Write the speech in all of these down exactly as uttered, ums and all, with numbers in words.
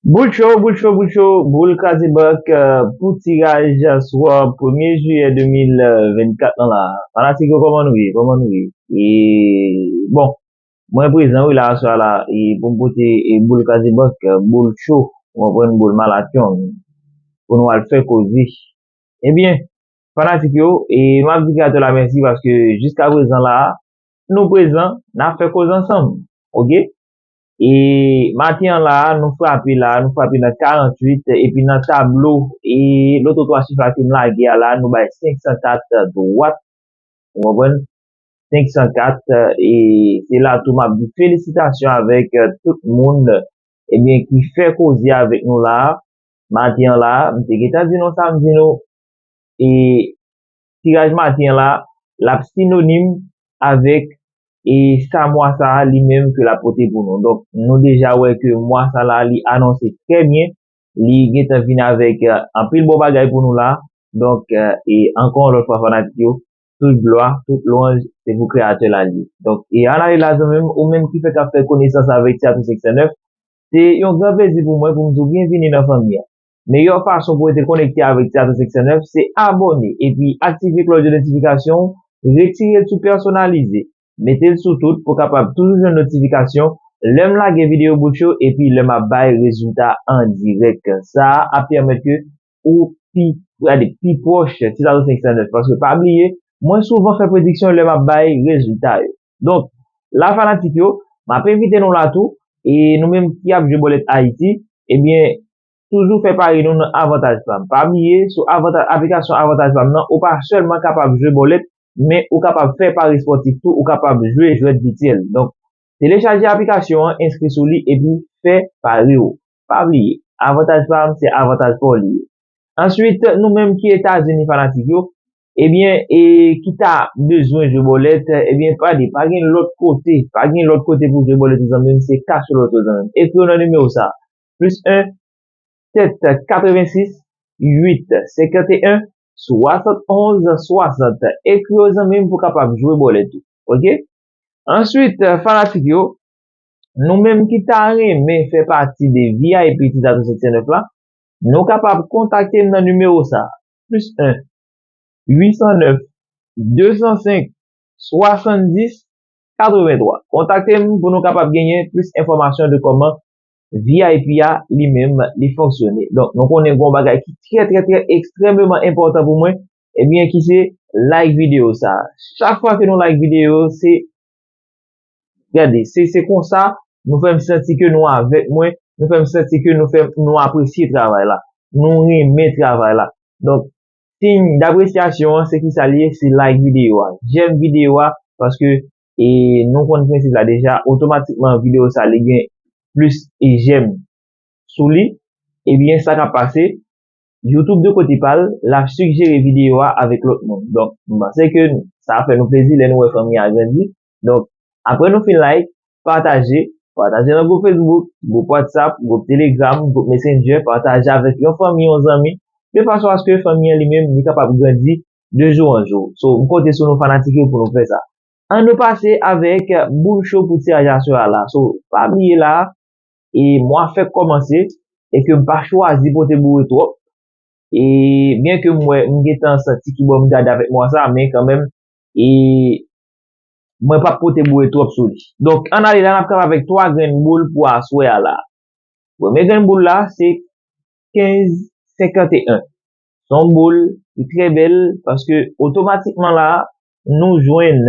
Boul cho, boul cho, boul cho, boul kraze bank, euh, pou tiraj swa premye jiyè de mil vennkat lan la. Fanatik yo, kòman nou ye? Kòman nou ye? E, bon, mwen prezan, wi, la, aswè a la, e pou m pote, e, boul kraze bank, euh, boul cho, ou konprann, boul malatyon, pou nou al fè koze. Ebyen, fanatik yo, e m ap di kreyatè la mèsi paske jiska prezan la, nou prezan, n ap fè koze ansanm. Oke? E maten an la, nou frape la, nou frape nan karannwit, epi nan tablo, e loto twa chif la ke m lage a la, nou bay senk san kat dwat. Ou konprann? Senk san kat, e se la tou m ap di felisitasyon avèk, eh, tout moun, ebyen, ki fè koze avèk nou la a. Maten an la a, m te gentan di nou sa, m di nou, e tiraj maten an la, l ap sinonim avèk, e sa mwa sa a li menm ke l ap pote pou nou. Donk, nou deja wè ke mwa sa la, li anonse trè byen, li gentan vin avèk, eh, anpil bon bagay pou nou la. Donk, eh, e ankò yon lòt fwa, fanatik yo, tout glwa, tout lwanj, se pou kreyatè la li ye. Donk, e ann ale la, zanmi m, ou menm ki fèk ap fè konesans avèk Teatro senk san nèf, se yon gran plezi pou mwen pou m di w byenvini nan fanmi an. Meyè fason pou w rete konekte avèk Teatro senk san nèf, se abòne epi aktive klòch de notifikasyon, retire l sou pèsonalize, mete l sou tout pou w kapab toujou jwenn notifikasyon lè m lage videyo boul cho epi lè m ap bay rezilta an dirèk. Sa a ap pèmèt ke ou pi, gade, pi pwòch Teatro senk san nèf, paske pa bliye, mwen souvan fè prediksyon lè m ap bay rezilta yo. Donk, la fanatik yo, m ap envite nou la tou, e nou menm ki ap jwe bòlèt Ayiti, ebyen, toujou fè pari nou nan Avantaj Pam. Pa bliye, sou avanta-, aplikasyon Avantaj Pam nan, ou pa sèlman kapab jwe bòlèt, men ou kapab fè pari espòtif tou, ou kapab jwe jwèt vityèl. Donk, telechaje aplikasyon an, enskri sou li, epi fè pari w. Pa bliye, Avantaj Pam, se avantaj pa w li ye. Answit, nou menm ki Etazini, fanatik yo, ebyen, e ki ta bezwen jwe bòlèt, ebyen, pa di, pa gen lòt kote, pa gen lòt kote pou jwe bòlèt, zanmi m, se Cash Lotto, zanmi m. Ekri yo nan nimewo sa a, plis en, tèt, katrevensis, uit, senkanteyen, swasannonz, swasant. Ekri yo, zanmi m, pou kapab jwe bòlèt ou. Oke? Answit, fanatik yo, nou menm ki ta renmen fè pati de V I P Teatro senk san nèf la, nou kapab kontakte m nan nimewo sa a, plis en, uit san nèf, de san senk, swasanndis, katrevenntwa. Kontakte m pou nou kapab genyen plis enfòmasyon de kòman V I P a li menm li fonksyone. Donk, nou konnen gen yon bagay ki trè, trè, trè ekstrèmeman enpòtan pou mwen, ebyen, ki se like videyo sa a. Chak fwa ke nou like videyo, se, gade, se, se konsa, nou fè m santi ke nou avèk mwen, nou fè m santi ke nou fè, nou apresye travay la, nou renmen travay la. Donk, siy dapresyasyon an, se kisa li ye? Se like videyo a, jèm videyo a, paske, e, nou konn prensip la deja, otomatikman videyo sa li gen plis e jèm sou li, ebyen, sa k ap pase, YouTube de kote pa l, l ap sigjere videyo a avèk lòt moun. Donk, m panse ke sa fè nou plezi lè nou wè fanmi a grandi. Donk, apre nou fin like, pataje, pataje nan gwoup Facebook, gwoup WhatsApp, gwoup Telegram, gwoup Messenger, pataje avèk yon fanmi, yon zanmi, de fason aske fanmi an li menm, li kapab grandi de jou an jou. So, m konte sou nou fanatik yo pou nou fè sa. Ann nou pase avèk boul cho pou tiraj aswè a la. So, pa bliye la, e mwa fèk kòmanse, e ke m pa chwazi pote boure twòp. E byen ke m wè, m gentan santi kibò m gade avèk mwa sa, men kanmenm, e mwen p ap pote boure twòp sou li. Donk, ann ale la, n ap kanpe avèk twa grenn boul pou aswè a la. Premye grenn boul la, se kenz senkanteyen. Se yon boul ki trè bèl, paske otomatikman la, nou jwenn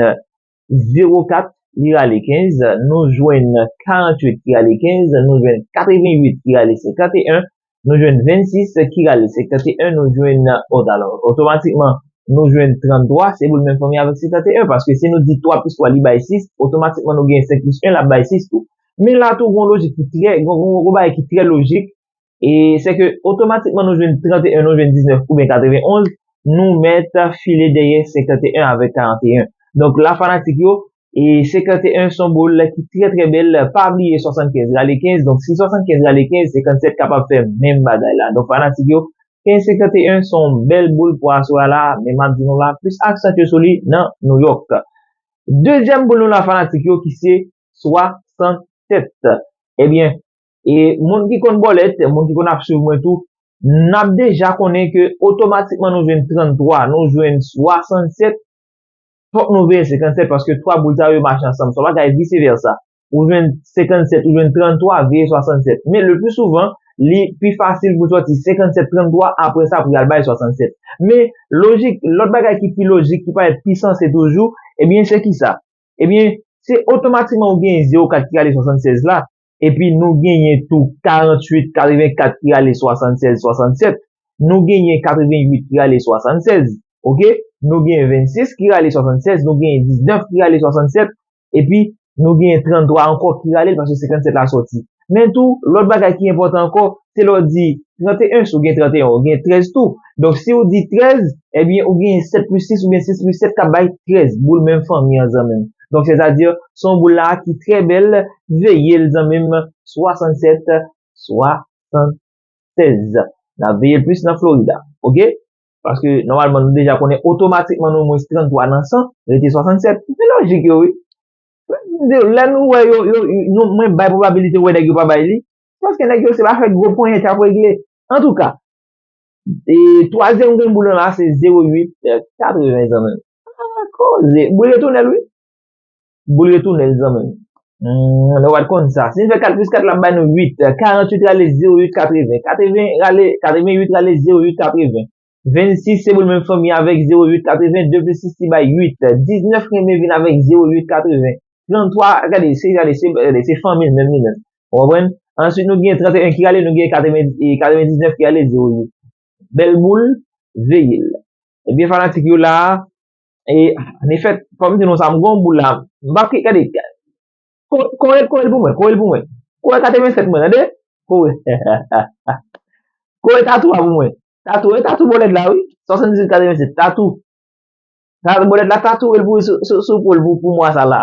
zewo kat ki rale kenz, nou jwenn karannwit ki rale kenz, nou jwenn katrevenwit ki rale senkanteyen, nou jwenn vennsis ki rale senkanteyen, nou jwenn, o, alò, otomatikman, nou jwenn tranntwa, se boul menm fanmi avèk senkanteyen, paske si nou di twa plis twa li bay sis, otomatikman nou gen senk plis en, l ap bay sis tou. Men la tou, gon lojik ki trè, gon, gon, gon bagay ki trè lojik, e se ke otomatikman nou jwenn tranteyen, nou jwenn diznèf oubyen katrevenonz, nou mèt file dèyè senkanteyen avèk karanteyen. Donk la, fanatik yo, e senkanteyen se yon boul ki trè, trè bèl. Pa bliye swasannkenz rale kenz. Donk si swasannkenz rale kenz, senkannsèt kapab fè menm bagay la. Donk fanatik yo, kenz senkanteyen se yon bèl boul pou aswè a la, men m ap di nou la, plis aksantye sou li nan Nouyòk. Dezyèm boul nou la, fanatik yo, ki se swasannsept. Ebyen, E moun ki konn bòlèt, moun ki konn ap swiv mwen tou, n ap deja konnen ke otomatikman nou jwenn tranntwa, nou jwenn swasannsèt, fòk nou veye senkannsèt paske twa boul sa yo mache ansanm. Se yon bagay vise vèsa. Ou jwenn senkannsèt, ou jwenn tranntwa, veye swasannsèt. Men le pli souvan, li pi fasil pou sòti senkannsèt tranntwa, apre sa pou y al bay swasannsèt. Men lojik, lòt bagay ki pi lojik, ki parèt pi sanse toujou, ebyen se kisa? Ebyen, se otomatikman ou genyen zewo kat ki rale swasannsèz la, epi nou genyen tou karanntuit, katrevenkat ki rale swasannsèz, swasannsèt, nou genyen katrevenwit ki rale swasannsèz, oke? Nou genyen vennsis ki rale swasannsèz, nou genyen diznèf ki rale swasannsèt, epi nou genyen tranntwa ankò ki rale l paske senkannsèt la sòti. Men tou, lòt bagay ki enpòtan ankò, se lè w di tranteyen, si w gen tranteyen, w gen trèz tou. Donk, si w di trèz, ebyen, ou gen sèt plis sis oubyen sis plis sèt k ap bay trèz. Boul menm fanmi an, zanmi m. Donk, sètadi, se yon boul la ki trè bèl, veye l, zanmi m, swasannsèt, swasannsèz. N ap veye l plis nan Florida, oke? Paske, nòmalman, nou deja konnen otomatikman nou mwens tranntwa nan san, rete swasannsèt. Se lojik yo, wi. Lè nou wè yo, yo, nou, mwen bay pwobabilite, wè nèg yo pa bay li. Paske nèg yo se pa fè gwo ponyèt y ap regle. Antouka, e, twazyèm grenn boul lan la, se zewo uit, e, katreven, zanmi m. Ah, koze. Boul retounen l, wi. Boul retounen l, zanmi m. Hmm, nou pa t konn sa. Si n fè kat plis kat, l ap bay nou uit. Karanntuit rale zewo uit katreven. Katreven rale, katrevenwit rale zewo uit katreven. Vennsis se boul menm fanmi avèk zewo uit katreven, de plis sis li bay uit. Diznèf renmen vin avèk zewo uit katreven. Tranntwa, gade, se, gade, se, gade, se fanmi l menm li menm. Ou konprann? Answit, nou gen tranteyen ki rale, nou gen katreven, e, katrevendiznèf ki rale, zewo uit. Bèl boul, veye l. Ebyen, fanatik yo la, e, anefè, fò m di nou sa, m gen yon boul la. M pa, gade, ko-, kore l, kore l pou mwen, kore l pou mwen. Kore katrevennsèt mwen, tande? Kore. Kore tatou a pou mwen. Tatou, e tatou bòlèt la, wi. Swasanndizuit katrevennsèt, tatou. Tatou bòlèt la, tatou, e l pou, sou, sou, sou po l pou, pou mwa sa la.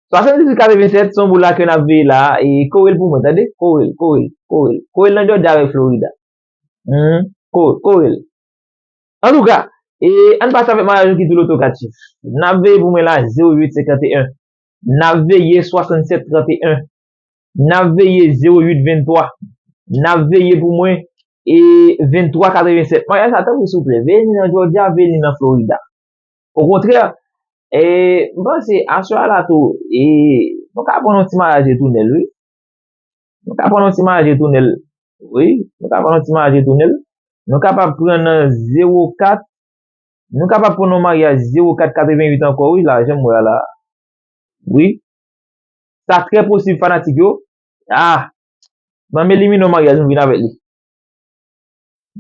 Swasanndizuit katrevennsèt, se yon boul la ke n ap veye la, e kore l pou mwen, tande? Kore l, kore l, kore l. Kore l nan Georgia avèk Florida. Hmm, kore, kore l. Antouka, e, ann pase avèk maryaj yo ki tou loto kat chif. N ap veye pou mwen la, zewo uit senkanteyen. N ap veye swasannsèt tranteyen. N ap veye zewo uit venntwa. N ap veye pou mwen, e, venntwa katrevennsèt. Maryaj sa, tanpri, souple, veye li nan Georgia, veye li nan Florida. Okontrè, e, m panse, aswè a la tou, e, nou ka pran yon ti maryaj retounen l, wi. Nou ka pran yon ti maryaj retounen l. Wi, nou ka pran yon ti maryaj retounen l. Nou kapab pran nan zewo kat. Nou kapab pran yon maryaj zewo kat katrevenwit ankò, wi, la, jan m wè a la. Wi. Sa trè posib, fanatik yo. Ah! Ban m elimine yon maryaj, m vin avèk li.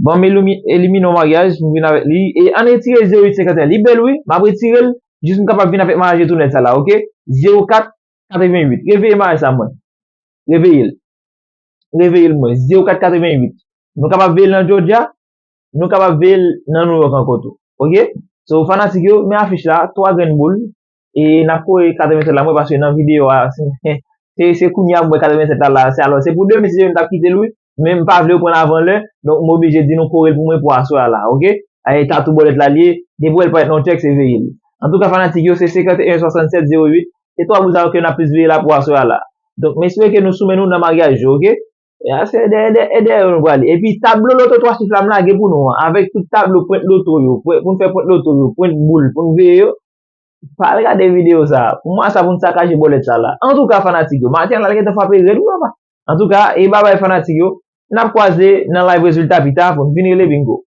Ban m elimi-, elimine yon maryaj, m vin avèk li. E ann retire zewo uit senkanteyen. Li bèl, wi. M ap retire l, jis m kapab vin avèk maryaj retounen sa la, oke? Zewo kat katrevenwit. Reveye maryaj sa, mwen. Reveye l. Reveye l, mwen. Zewo kat katrevenwit. Nou kapab veye l nan Georgia. Nou kapab veye l nan New York ankò tou. Oke? So, fanatik yo, men afich la, twa grenn boul. E n ap kore katrevennsèt la, mwen, paske nan videyo a, se, se, se kounye a m wè katrevennsèt la la. Se, alò, se pou demen, si Dye vle, m t ap kite l, wi. Men m pa vle yo pran l avan lè. Donk, m oblije di nou kore l pou mwen pou aswè a la, oke? E tatou bòlèt la l ye. Depi w wè l parèt nan yon tèks, se veye l. Antouka, fanatik yo, se senkanteyen swasannsèt zewo uit. Se twa boul sa yo ke n ap plis veye la pou aswè a la. Donk, m espere ke nou sou men nou nan maryaj yo, oke? E a, se dèyè, dèyè, dèyè yo nou prale. Epi, tablo loto twa chif la m lage pou nou an, avèk tout tablo pwent loto yo, pwen-, pou n fè pwent loto yo, pwent boul, pou n veye yo, pa al gade videyo sa a. Pou mwa sa pou n sakaje bòlèt sa la. Antouka, fanatik yo, maten an la gentan frape rèd, wi, papa. Antouka, e babay fanatik yo, n ap kwaze nan live rezilta pita pou n vin rele bingo.